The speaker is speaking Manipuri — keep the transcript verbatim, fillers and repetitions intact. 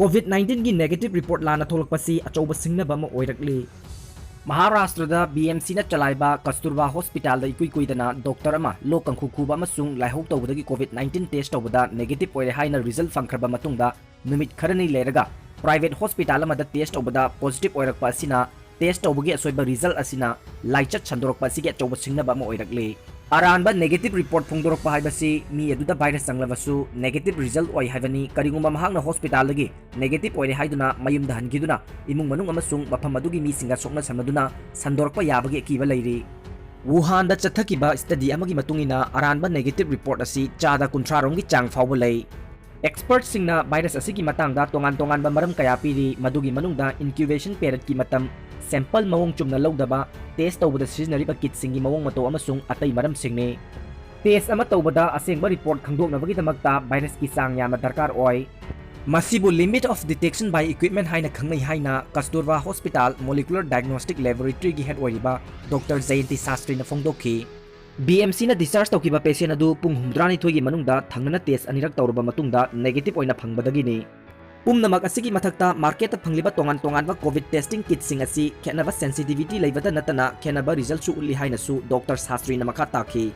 COVID nineteen ꯒꯤ negative report ꯂꯥꯟꯅ ꯊꯣꯛꯂꯛꯄꯁꯤ ꯑꯆꯧꯕ ꯁꯤꯡꯅꯕ ꯑꯃ ꯑꯣꯏꯔꯛꯂꯤ꯫ ꯃꯍꯥꯔꯥꯁꯇ꯭ꯔꯗ BMCꯅ ꯆꯂꯥꯏꯕ ꯀꯁꯇꯨꯔꯕꯥ ꯍꯣꯁꯄꯤꯇꯥꯜꯗ ꯏꯀꯨꯏ ꯀꯨꯏꯗꯅ ꯗꯣꯛꯇꯔ ꯑꯃ ꯂꯣꯛ ꯀꯥꯡꯈꯨ ꯈꯨꯕ ꯑꯃꯁꯨꯡ ꯂꯥꯏꯍꯧ ꯇꯧꯕꯗꯒꯤ COVID nineteen test ꯇꯧꯕꯗ negative ꯑꯣꯏꯔꯦ ꯍꯥꯏꯅ result ꯐꯪꯈ꯭ꯔꯕ ꯃꯇꯨꯡꯗ, ꯅꯨꯃꯤꯠ ꯈꯔꯅꯤ ꯂꯩꯔꯒ private hospital ꯑꯃꯗ test ꯇꯧꯕꯗ positive ꯑꯣꯏꯔꯛꯄ ꯑꯁꯤꯅ test ꯇꯧꯕꯒꯤ ꯑꯁꯣꯏꯕ result ꯑꯁꯤꯅ ꯂꯥꯏꯆꯠ ꯁꯟꯗꯣꯔꯛꯄ ꯑꯁꯤꯒꯤ ꯑꯆꯧꯕ ꯁꯤꯡꯅꯕ ꯑꯃ ꯑꯣꯏꯔꯛꯂꯤ꯫ ꯑꯔꯥꯟꯕ negative report ꯐꯣꯡꯗꯣꯔꯛꯄ ꯍꯥꯏꯕꯁꯤ ꯃꯤ ꯑꯗꯨꯗ virus ꯆꯪꯂꯕꯁꯨ negative result ꯑꯣꯏ ꯍꯥꯏꯕꯅꯤ꯫ ꯀꯔꯤꯒꯨꯝꯕ ꯃꯍꯥꯛꯅ ꯍꯣꯁꯄꯤꯇꯥꯜꯗꯒꯤ negative ꯑꯣꯏꯔꯦ ꯍꯥꯏꯗꯨꯅ ꯃꯌꯨꯝꯗ ꯍꯟꯈꯤꯗꯨꯅ ꯏꯃꯨꯡ ꯃꯅꯨꯡ ꯑꯃꯁꯨꯡ ꯃꯐꯝ ꯑꯗꯨꯒꯤ ꯃꯤꯁꯤꯡꯒ ꯁꯣꯛꯅ ꯁꯝꯅꯗꯨꯅ ꯁꯟꯗꯣꯔꯛꯄ ꯌꯥꯕꯒꯤ ꯑꯀꯤꯕ ꯂꯩꯔꯤ꯫ ꯋꯨꯍꯥꯟꯗ ꯆꯠꯊꯈꯤꯕ study ꯑꯃꯒꯤ ꯃꯇꯨꯡ ꯏꯟꯅ, ꯑꯔꯥꯟꯕ negative report ꯑꯁꯤ ꯆꯥꯗ ꯀꯨꯟꯊ꯭ꯔꯥ ꯔꯣꯝꯒꯤ ꯆꯥꯡ ꯐꯥꯎꯕ ꯂꯩ꯫ Expertꯁꯤꯡꯅ virus ꯑꯁꯤꯒꯤ ꯃꯇꯥꯡꯗ ꯇꯣꯉꯥꯟ ꯇꯣꯉꯥꯟꯕ ꯃꯔꯝ ꯀꯌꯥ ꯄꯤꯔꯤ, ꯃꯗꯨꯒꯤ ꯃꯅꯨꯡꯗ incubation periodꯀꯤ ꯃꯇꯝ, sample ꯃꯑꯣꯡ ꯆꯨꯝꯅ ꯂꯧꯗꯕ, test ꯇꯧꯕꯗ ꯁꯤꯖꯤꯟꯅꯔꯤꯕ kitꯁꯤꯡꯒꯤ ꯃꯑꯣꯡ ꯃꯇꯧ ꯑꯃꯁꯨꯡ ꯑꯇꯩ ꯃꯔꯝꯁꯤꯡꯅꯤ꯫ Test ꯑꯃ ꯇꯧꯕꯗ ꯑꯁꯦꯡꯕ report ꯈꯪꯗꯣꯛꯅꯕꯒꯤꯗꯃꯛꯇ virusꯀꯤ ꯆꯥꯡ ꯌꯥꯝꯅ ꯗꯔꯀꯥꯔ ꯑꯣꯏ꯫ ꯃꯁꯤꯕꯨ limit of detection by equipment ꯍꯥꯏꯅ ꯈꯪꯅꯩ ꯍꯥꯏꯅ ꯀꯁꯇꯨꯔꯕꯥ ꯍꯣꯁꯄꯤꯇꯥꯜ molecular diagnostic laboratoryꯒꯤ head ꯑꯣꯏꯔꯤꯕ ꯗꯣꯛꯇꯔ ꯖꯌꯟꯇꯤ ꯁꯥꯁꯇ꯭ꯔꯤꯅ ꯐꯣꯡꯗꯣꯛꯈꯤ꯫ BMCꯅ discharge ꯇꯧꯈꯤꯕ patient ꯑꯗꯨ ꯄꯨꯡ ꯍꯨꯝꯐꯨꯇꯔꯥꯅꯤꯊꯣꯏꯒꯤ ꯃꯅꯨꯡꯗ ꯊꯪꯅꯅ test ꯑꯅꯤꯔꯛ ꯇꯧꯔꯕ ꯃꯇꯨꯡꯗ negative ꯑꯣꯏꯅ ꯐꯪꯕꯗꯒꯤꯅꯤ꯫ ꯄꯨꯝꯅꯃꯛ ꯑꯁꯤꯒꯤ ꯃꯊꯛꯇ, marketꯇ ꯐꯪꯂꯤꯕ ꯇꯣꯉꯥꯟ ꯇꯣꯉꯥꯟꯕ COVID testing kitꯁꯤꯡ ꯑꯁꯤ ꯈꯦꯠꯅꯕ sensitivity ꯂꯩꯕꯇ ꯅꯠꯇꯅ ꯈꯦꯠꯅꯕ resultꯁꯨ ꯎꯠꯂꯤ ꯍꯥꯏꯅꯁꯨ ꯗꯣꯛꯇꯔ ꯁꯥꯁꯇ꯭ꯔꯤꯅ ꯃꯈꯥ ꯇꯥꯈꯤ꯫